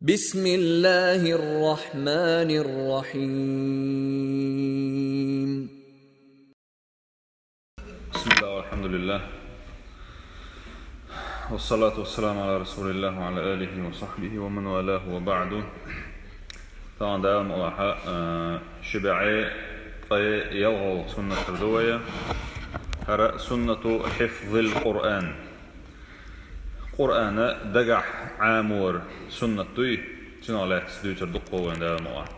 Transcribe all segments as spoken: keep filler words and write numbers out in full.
بسم الله الرحمن الرحيم. بسم الله والحمد لله. والصلاة والسلام على رسول الله وعلى آله وصحبه ومن والاه وبعد. Тахана Дала мукъалахь, а, ши бӀаь ткъе ялхалгӀа суннат тӀера ду вай. ХӀара суннату хьифзил Къуръан. Къуръан дагахь Ӏамор суннат дуй, цунах лаьцна дуьйцур ду-кх вай Дала мукъалахь.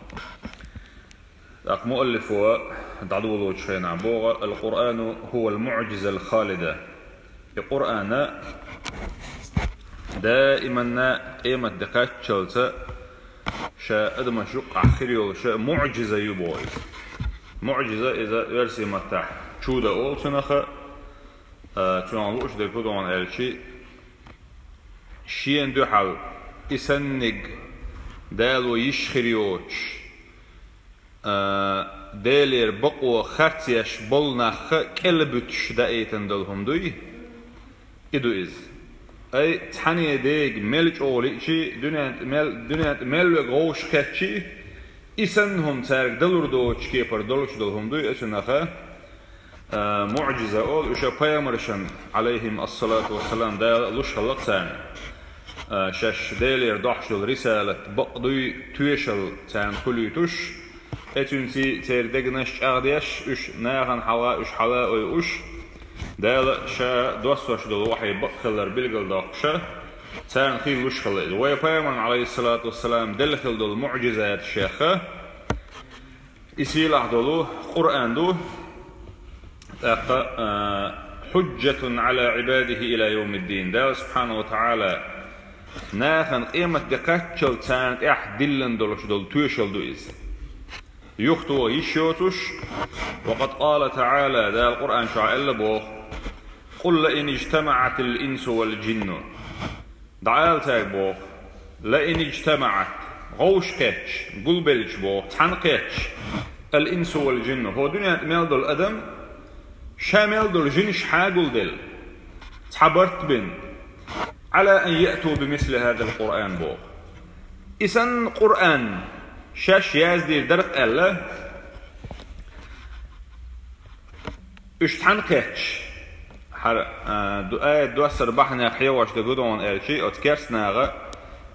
ТӀаккха муаллифо дӀадолалучу хенахь боху: «القرآن هو المعجزة الخالدة». И Къуръан даиманна къемат де кхаччалца ша адамаш юккъахь хир йолуш муӀжиза ю боху иза. МуӀжиза иза оьрсийн маттахь чудо олу цунах, а, цунах лууш дерг хӀун ду аьлча, шена дуьхьал и санниг Дало йиш хир йоцуш, а, Делера бакъо харц еш болу нах кӀелбуьтуш даийтина долу хӀума дуй, и ду иза. Ай, цхьанне дега мел чӀогӀа лиъчий, дуьнен тӀе мел, дуьнен тӀе мел верг вовшах кхетчий, и санна хӀума цаьрга далур доцучу кепара долуш долу хӀума дуй, оцунах а, муӀжиза олу, уьш пайхамаршна, Ӏалайхим ассалату вассалам, Дала луш хилла-кх царна. А, шаьш Делера дохьуш долу рисалат бакъ дуй, тоьшалла царна хуьлуьйтуш, оцуьнций церан дегнаш чӀагӀдеш, уьш нахана хьалха уьш хьала а ойуш, Дала ша доссош долу вахьи бакъ хилар билгалдоккхуша, царна хийла луш хилла иза. Вай пайхамарна, Ӏалайхиссалату вассалам, делла хилла долу муӀжизаташех, и сийлахь долу Къуръан ду, тӀаккха, а, «حجة على عباده إلى يوم الدين». Дала субхьанаху ва таӀала нахана къемат де кхаччалца царна тӀехь диллина долуш долу тоьшалла ду иза. Юхатоха йиш йоцуш, «وقد قال تعالى», Дала Къуръан чохь аьлла боху: «قل لئن اجتمعت الإنس والجن». ДӀаала цаьрга боху: «لئن اجتمعت», вовшах кхетча, гулбелча боху, цхьаьна кхетча, «الإنس والجن», хӀокху дуьнен тӀе мел долу адам, ша мел долу жинаш хьагулделла, цхьа барт бина, «على أن يأتوا بمثل هذا القرآن», боху. И санна Къуръан шаьш яздийр дара-кх аьлла, уьш цхьаьна кхетча, хӀара, а, ду-, аят доссар бахьанех хьехош дерг хӀун ду аьлча, оцу керста наха,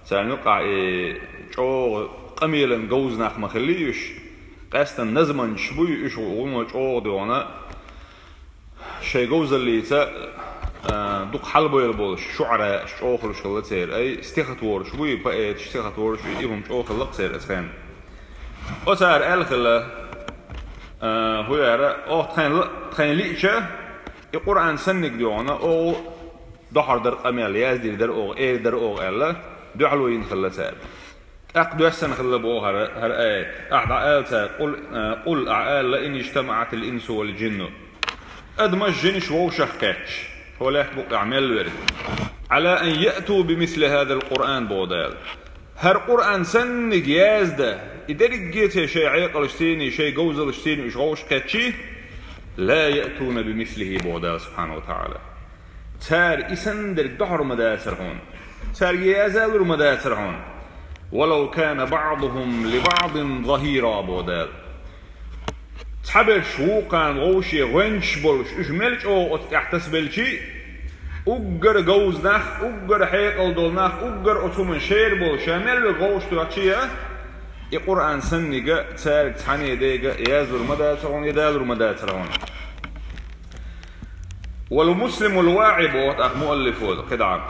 царна юкъахь и чӀогӀа къамелан говза нах ма хиллий уьш, къаьстина назманчаш буй уьш, гӀо-, гӀо-, чӀогӀа дуьйна, шайн говзаллица, а, дукха хьалабевлла болуш, шуӀара аьлла чӀогӀа хуьлуш хилла церан, ай, стихотвораш буй, поэташ, стихотвораш, и хӀума чӀогӀа хилла-кх церан оцу хенахь. Оцара аьлла хилла, а, хӀун яра, оха тхайна ла-, тхайна лиъча, и Къуръан санниг дуьйна, оха дохьур дара къамел, яздийр дара оха, эр дара оха аьлла, дуьхьало йина хилла цара. ТӀаккха доьссина хилла боху хӀара, хӀара аят. Ахьа дӀаала цара: «قل», а, «قل», ахьа ала: «لئن اجتمعت الإنس والجن». Адамаш, жинаш вовшах кхетча, хӀокху лаьтта букъехь мел верг, «على أن يأتوا بمثل هذا القرآن», боху Дала. ХӀара Къуръан санниг яздан, и дерриге а шайн Ӏекъалшций, шайн говзалшций уьш вовшах кхетчий, «لا يأتون بمثله», боху Дала субхьанаху ва таӀала. Цара и санна дерг дохьур ма дацара хьуна. Цаьрга язалур ма дацара хьуна. «ولو كان بعضهم لبعض ظهيرا», боху Дала. Цхьаберш вукхарна вовше гӀоьнчаш болуш, уьш мел чӀогӀа оцу тӀехь тасабелчий, уггар говза нах, уггар хьекъал долу нах, уггар оцу хӀуманна шера болуш, ша мел верг вовшах тоьхчий а, и Къуръан санниг цаьрга цхьанне дега язлур ма дацара хьуна, я далур ма дацара хьуна. «والمسلم الواعي», боху тӀаккха муаллифо кхидӀа.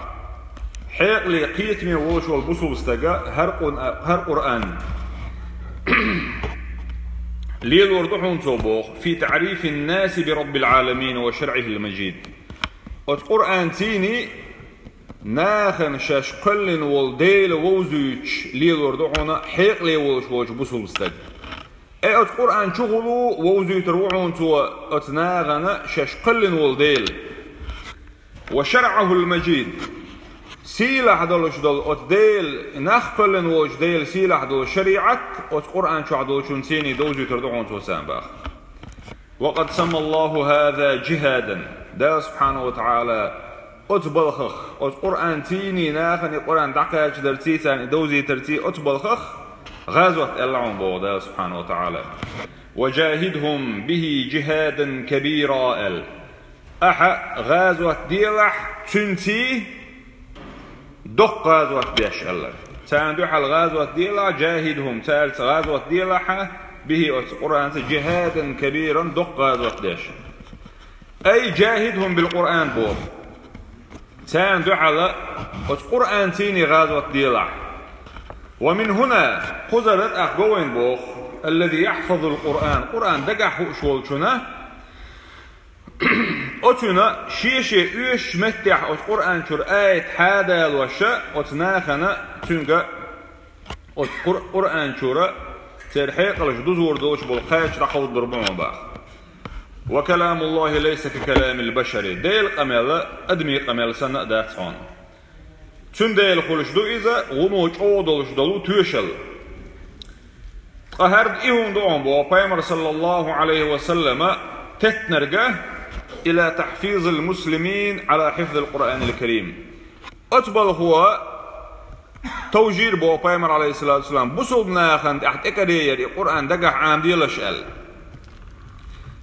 Хьекъале, кхетаме волуш волу бусулба стага хӀара къун-, хӀара Къуръан лелор ду хьуна цо боху: «في تعريف الناس برب العالمين وشرعه المجيد». Оцу Къуръанций нахана шаьш кхоьллина волу Дела вовзуьйтуш лелор ду хьуна хьекъале волуш волчу бусулба стага. Э, оцу Къуръан чухула вовзуьйтур ву хьуна цо оцу нахана шаьш кхоьллина волу Дела. «وشرعه المجيد». Сийлахь долуш долу оцу Дела, нах кхоьллина волчу Дела сийлахь долу шариӀат оцу Къуръан чохь долчунций довзуьйтур ду хьуна цо царна баха. «وقد سمى الله هذا جهادا». Дала субхьанаху ва таӀала Оцу балхах, оцу Къуръанций, нахана и Къуръан дӀакхачадарций, царна и довзийтарций, оцу балхах гӀазот аьлла хьуна боху Дала субхьанаху ва таӀала. «وجاهدهم به جهادا كبيرا» аьлла. Ахьа гӀазот делахь цуьнций доккха гӀазот деш аьлла. Царна дуьхьал гӀазот делахь, «جاهدهم», цаьрца гӀазот делахь, «به», оцу Къуръанца, «جهادا كبيرا», доккха гӀазот деш. «أي جاهدهم بالقرآن» боху. Царна дуьхьал оцу Къуръанций гӀазот делахь. «ومن هنا», кхузара тӀаккха го вайна боху, «الذي يحفظ القرآن», Къуръан дагахь хууш волчунна, оцунна шен-шен оьшучу меттехь оцу Къуръан чуьра аят хьадалош, оцу нахана цуьнга оцу Къур-, Къуръан чуьра церан хьекъалш дузур долуш болу кхача дӀакховдалур бу хьуна боху. «وكلام الله ليس ككلام البشر». Делан къамел адамийн къамел санна а дац хьуна. Цундела хуьлуш ду иза вуно чӀогӀа долуш долу тоьшалла. Ткъа хӀара и хӀума ду хьуна боху Пайхамар, саллаллаху Ӏалайхи ва саллама, теттинарг: «إلى تحفيظ المسلمين على حفظ القرآن الكريم». Оцу балхо товжийра боху Пайхамар, Ӏалайхиссалату вассалам, бусулба нахана тӀехь тӀекӀаре яра и Къуръан дагахь Ӏамаделаш аьлла.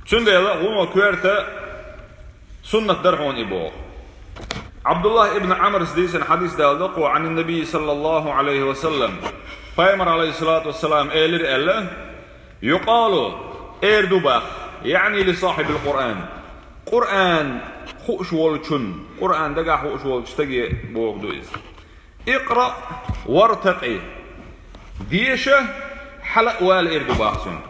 Цундела вуно коьрта суннат дара хьуна и боху. Ӏабдуллах ибн Ӏамрас дийцина хьадис далла доккхо, «عن النبي صلى الله عليه وسلم», Пайхамар, Ӏалайхиссалату вассалам, элира аьлла: «يقال», эр ду боху, «يعني لصاحب القرآن», Къуръан хууш волчун, Къуръан дагахь хууш волчу стаге боху ду иза. «اقرأ وارتق», деша, хьала а вала эр ду боху цуьнга.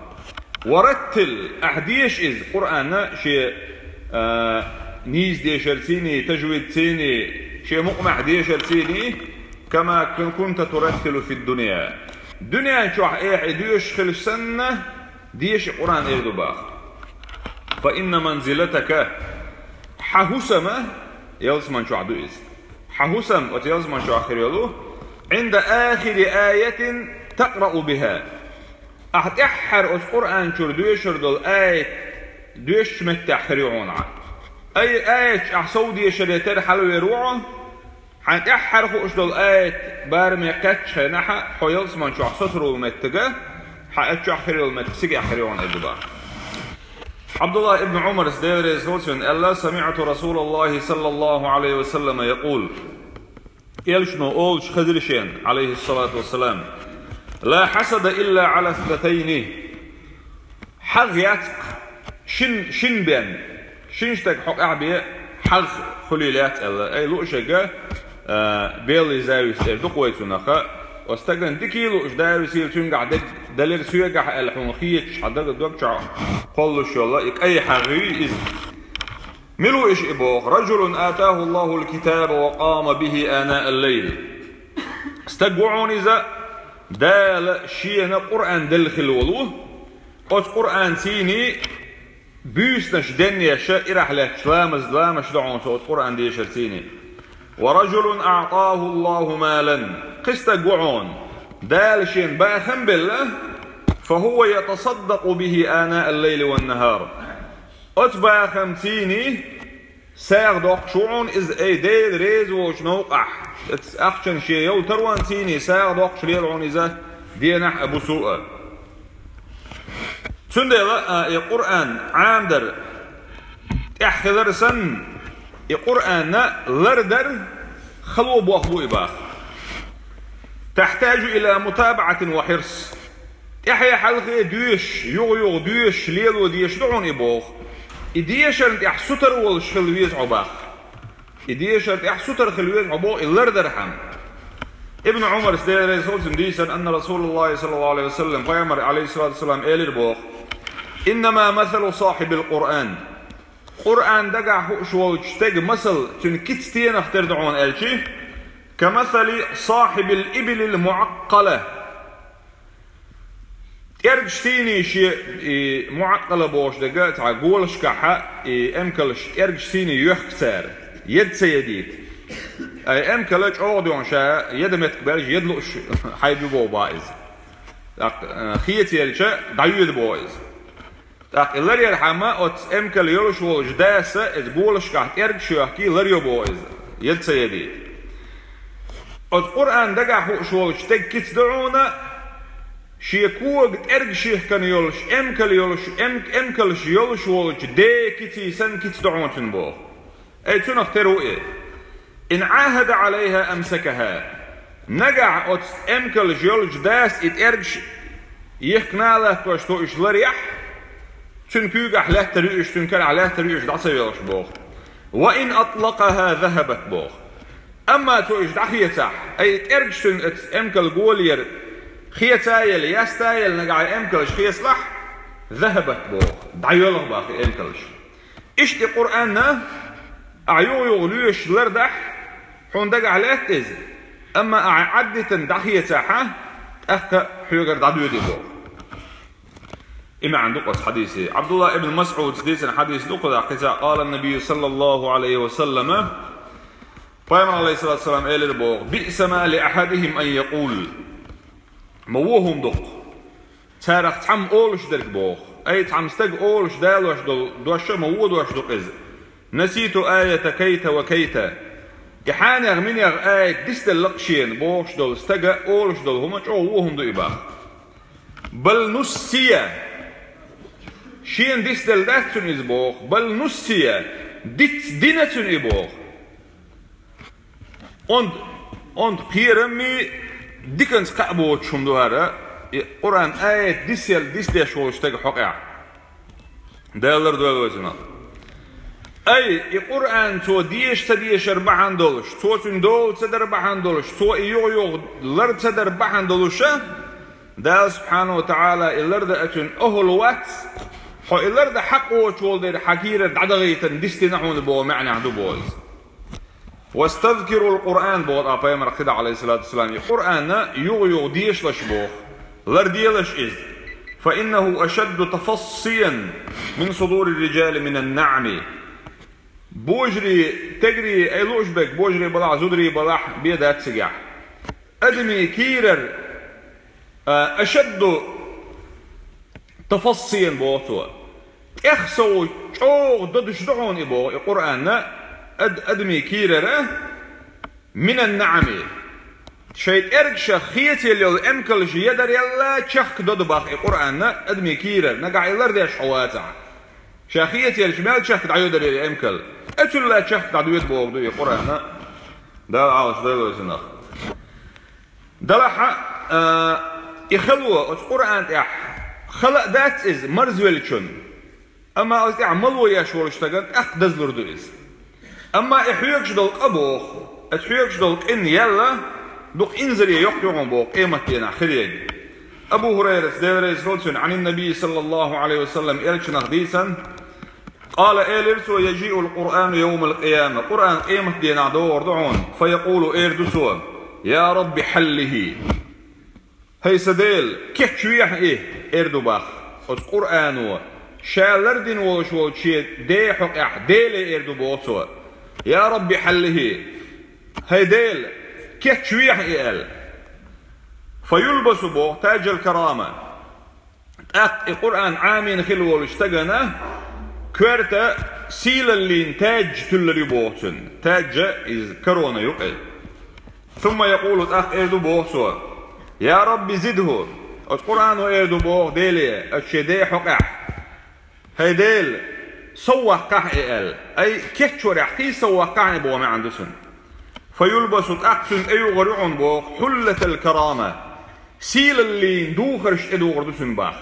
«ورتل», ахь деша иза, Къуръан шен, а, нийса дешарций, тажвидций, шен мукъамехь дешарций, «كما كنت ترتل في الدنيا». Дуьнен чохь ахь и доьшуш хилча санна, деша и Къуръан эр ду боху. «فإن منزلتك», хьан хӀусам ялсаман чохь ду иза. Хьан хӀусам оцу ялсаман чохь хир йолу, «عند آخر آية تقرأ بها». Ахь тӀаьххьара оцу Къуръан чуьра доьшур долу аят доьшучу меттехь хир ю хьуна ахь. Ай, аяташ ахь сов дешаре терра хьалавер ву хьо, хьайн тӀаьххьара хууш долу аят бараме кхаьччу хенахь, хьо ялсаман чохь сацаро меттиг, хьан оцу чохь хир йолу меттиг цигахь хир ю хьуна, эр ду боху. Ӏабдуллах ибн Ӏумарас, Дела реза хуьлда цунна, аьлла: «سمعت رسول الله صلى الله عليه وسلم يقول». Элчано олуш хезира шена, Ӏалайхиссалату вассалам: «لا حسد إلا على اثنتين». ХьагӀ яц-кх шин, шин бен, шин стаг хьокъехь бен хьагӀ хуьлийла яц аьлла. Ай, луъушега, а, беллий зависть эр ду-кх вай цунах. Оцу стагана дикий лууш, зависть цуьнгахь дерг далира соьгахь аьлла хьуна хеташ, хьан дага дог чохь кхоллуш йолу и кӀай хьагӀ ю иза. Мила ву иша и боху? «رجل آتاه الله الكتاب وقام به آناء الليل». Стаг ву хьуна иза, Дала шена Къуръан делла хилла волу, оцу Къуръанций буьйсанаш денъеш, ирахь лаьтташ ламаз, ламазаш до хьуна цо оцу Къуръан дешарций. «ورجل أعطاه الله مالا». Кхин стаг ву хьуна, Дала шена бахам белла, «فهو يتصدق به آناء الليل والنهار». Оцу бахамций сагӀа доккхуш ву хьуна иза, ай, Дела реза волчу новкъахь, оцу ахчанна шен йолу таронций сагӀа доккхуш лела хьуна иза денахь а, буса а. Цундела, а, и Къуръан Ӏамадар тӀехь хилар санна, и Къуръан лардар хало боху бу и боху. «تحتاج إلى متابعة وحرص». ТӀаьхье-хьалхе доьшуш, юха-юха доьшуш, лело дезаш ду хьуна и боху. И дешарна тӀехь сутара волуш хила веза хьо боху. И дешарна тӀехь сутара хила веза хьо боху, и лардархьама. Ибн Ӏумарас, Дела реза хуьлда цунна, дийцина: «أن رسول الله صلى الله عليه وسلم», Пайхамар, Ӏалайхиссалату вассалам, элира боху: «إنما مثل صاحب القرآن». Къуръан дагахь хууш волчу стеган масал, цуьнан кица стенах тера ду хьуна аьлча, «كمثل صاحب الإبل المعقلة». ТӀергаш цийний шен, и, муӀаккъала бохуш дерг, цхьа голашкахьа, и, эмкалш тӀергаш цийний йоьхку цара, еда ца едийта. Ай, эмкала чӀогӀа дуьйна ша еда меттиг баьлча, еда лууш хьайба ю боху боху иза. ТӀаккха, э, хеца елча, дӀайоьду боху иза. ТӀаккха и ларъярхьама оцу эмкал йолуш волчу даса иза голашкахь тӀергаш йоьхкий ларйо боху иза. Яд ца ядийта. Оцу Къуръан дагахь хууш волчу стеган кица ду хьуна, шен кога тӀергаш йихкина йолуш, эмкал йолуш, эм-, эмкалш йолуш волчу ден киций санна кица ду хьуна цуьнан боху. Ай, цунах тера ву и. Ин Ӏахада Ӏалайха амсакаха. Нагахь оцу эмкалш йолчу дас и тӀергаш йихкина а латтош цо уьш ларъяхь, цуьнан куьйгахь лаьттар ю уьш, цуьнан карахь лаьттар ю уьш, дӀа ца йоьлхуш боху. Ва ин атлакъаха захабат боху. Амма цо уьш дӀахецахь, ай, тӀергаш цуьнан оцу эмкал голера хеца а елла, яста а елла, нагахь и эмкалш хецалахь, захабат боху, дӀайоьлху боху и эмкалш. Иштта и Къуръан а, ахь юха-юха лоьшуш лардахь, хьуна дагахь лаьтта иза, амма ахь Ӏаддитина дӀахецахь, тӀаккха хьоьгара дӀадоьду боху. И маьӀна ду-кх оцу хьадисан. Ӏабдулла ибн МасӀудас дийцина хьадис ду-кх, кхин цхьа, къала набий саллаллаху Ӏалайхи ва саллама, пайхамар, Ӏалайхиссалату вассалам, элира боху: «Биъса ма ли ахьадихим ан якъул». Ма вон хӀума ду-кх царах цхьамма олуш дерг боху. Ай, цхьамма стага олуш далош долу дош а ма вон дош ду-кх иза: «Наситу аята кайта ва кайта». И хьенех-минех аят дисделла-кх шена бохуш долу стага олуш долу хӀума чӀогӀа вон хӀума ду и боху. «Бал нуссия». Шена дисделла дац цуьнан иза боху. «Бал нуссия». Диц дина цуьнан и боху. Онда, онда кхераммий диканца кхаъ боцуш хӀума ду хӀара, и Къуръан аят дисъелла дисдеш волчу стеган хьокъехь. Дала лардойла вай цунах. Ай, и Къуръан цо деша ца дешар бахьана долуш, цо цуьнан дола ца дар бахьана долуш, цо и юха-юха лар ца дар бахьана долуша, Дала субхьанаху ва таӀала и лардан а цуьнан охӀла вац, хьо и лардан хьакъ воцуш волу дерг хьан кийрара дӀадахийтина дисдина хьуна боху маьӀнехь ду боху иза. «Вастазкирул Къуръан», боху тӀаккха пайхамар кхидӀа, Ӏалайхиссалату вассалам, и Къуръан юха-юха дешалаш боху, ларделаш иза. «Фа иннаху ашадду тафассиян мин судури риджали минан наӀми». Божарий, стегарий, ай, лууш берг, божарий балахь, зударий балахь, бен дац цигахь. Адамийн кийрара, а, ашадду тафассиян боху цо. ТӀех сов чӀогӀа додуш ду хьуна и боху, и Къуръан а, ад-, адамийн кийрара, минан наӀми. Шайн тӀергашах хецаелла йолу эмкалш ядарелла чехка доду боху и Къуръан а адамийн кийрара, нагахь и лардеш хьо вацахь. Ша хецаелча мел чехка дӀайоьдарий и эмкал, оцулла чехка дӀадоьду боху ду и Къуръан а. Дала Ӏалаш дойла вай цунах. Делахь а, а, и хало оцу Къуръан тӀехь хала а дац иза марзвеллачун, амма оцу тӀехь мало еш волчу стагана тӀаккха дазлур ду иза. Амма и хьоьгуш долу къа боху, оцу хьоьгуш долу къин ял а дукха инзаре йоккха ю хьуна боху къематдийнахь хир ерг. Абу ХӀурайрас, Дела реза хуьлда цунна, Ӏанин набий саллаллаху Ӏалайхи ва саллам, элчанах дийцина, къала, элира цо: «Яжиъул Къуръану явмал къияма». Къуръан къематдийнахь догӀур ду хьуна. «Фа якъулу», эр ду цо: «Я Рабби хьаллихи». «ХӀай сан Дела, кечвехьа и», эр ду боху. Оцу Къуръано ша лардина волуш волчу шен ден хьокъехь Деле эр ду боху цо: «Я Рабби хьаллихи». «ХӀай Дела, кечвехьа и», аьлла. «Фа юлбасу», боху, «таджал карама». ТӀаккха и Къуръан Ӏамийна хилла волчу стагана коьрта сийлаллин таьжжа туьллур ю боху цунна. Таьжжа иза корона ю-кх иза. «Сумма якъулу», тӀаккха эр ду боху цо: «Я Рабби зидху». Оцу Къуръано эр ду боху Деле, оцу шен ден хьокъехь: «ХӀай Дела, сов ваккхахьа и», аьлла. Ай, кечварехь кхий сов ваккхахьа и боху маьӀна ду цунна. «Фа юлбасу», тӀаккха цунна тӀеюгӀур ю хьуна боху, «хьуллатал карама». Сийлаллин духарш тӀедугӀур ду цунна боху.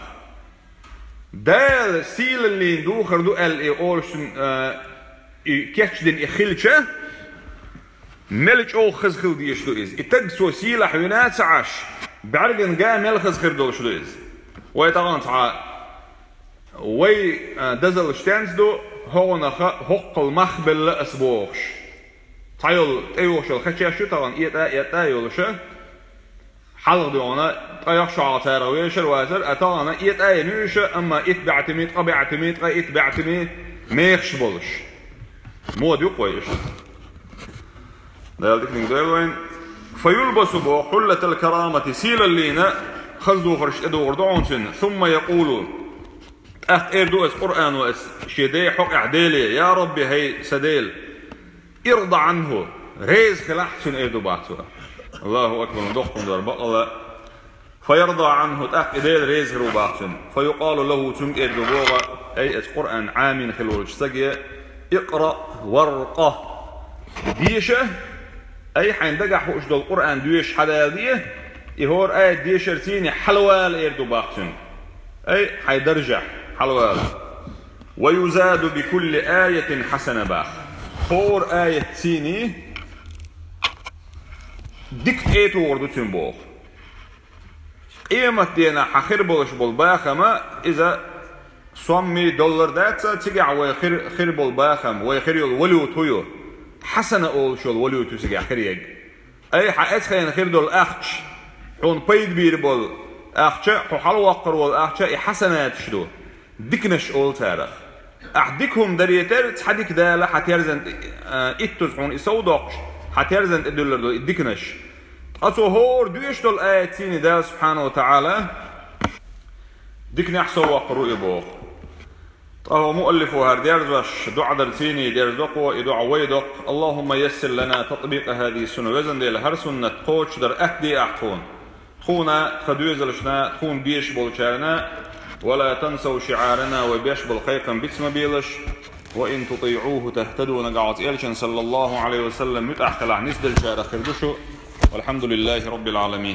Дала сийлаллин духар ду аьлла и олуш цунна, а, и кечдина и хилча, мел чӀогӀа хаза хила дезаш ду иза. И стаг цо сийлахь вина а ца Ӏаш, бӀаьргана га мел хаза хир долуш ду иза. Вай тахана цхьа, вай, а, дозалла стенца ду, хӀокхунах хӀоккхул мах белла ас бохуш. Цхьайолу тӀейогӀуш йолу хечеш ю тахана, этӀа а, этӀа а йолуша. Хьалха дуьйна ткъа йохшахьалха царах вешар а вацара, а тахана этӀа а йина ю уьш, амма итт баьӀтимий, ткъа баьӀтимий, ткъа итт баьӀтимий мехаш болуш. Мода ю-кх вай уьш. Дала диканиг дойла вайн. «Фа юлбасу», боху, «хьуллатал карамати», сийлаллина хаза духарш тӀедугӀур ду хьуна цунна. «Сумма якъулу», тӀаккха эр ду ас Къуръано, ас шен ден хьокъехь Деле: «Я Рабби, хӀай сан Дела, ирда Ӏанху». Реза хилахь цуьнан, эр ду бах цо. Аллаху акбар, доккхун дара бакъала. فيرضى عنه, тӀаккха и Дела реза хир ву бах цуьнан. فيقال له, цуьнга эр ду боху, ай, аса Къуръан Ӏамийна хила волчу стаге, اقرأ وارق. Деша, ай, хьайн дагахь хууш долу Къуръан доьшуш хьадала де, и хӀора аят дешарций хьалавала, эр ду бах цуьнга. Ай, хьайн даржехь хьалавала. ويزاد بكل آية حسنة бах. ХӀора аят цийний дика тӀе а тухур ду цуьнан боху. Къематденахь хьан хир болуш болу бахама, иза сомми доллар дац, цигахь вай хир, хир болу бахам, вай хир йолу валюта хӀун ю? Хьасана олуш йолу валюта ю цигахь хир ерг. Ай, хьан эцхайна хир долу ахча, хьуна пайда бийр болу ахча, хьо хьалаваккхар волу ахча, и хьасанаташ ду. Диканаш олу царах. Ахь дика хӀума даретара, цхьа дика Дала хьан терзан тӀе, а, иттаза хьуна и сов доккхуш, хьан терзан тӀе дуьллур ду и диканаш. Ткъа цо хӀора доьшуш долу аят цийний Дала субхьанаху ва таӀала диканехь сов ваккхар ву и боху. Ткъа хӀо муаллифо хӀара дерзош, доӀа дар цийний дерзадо кхо, и доӀа вай доккху: اللهم يسر لنا تطبيق هذه السنة. Везан Дела, хӀара суннат кхочушдар атта де ахь тхуна. Тхуна, тхан доьзалшна, тхуна безаш болчарна, ولا تنسوا شعارنا, вай беш болу кхайкхам биц ма белаш, وإن تطيعوه تهتدوا, нагахь оцу элчан, саллаллаху Ӏалайхи ва саллам, муьтӀахь хилахь нисделлачарах хир ду шу. والحمد لله رب العالمين.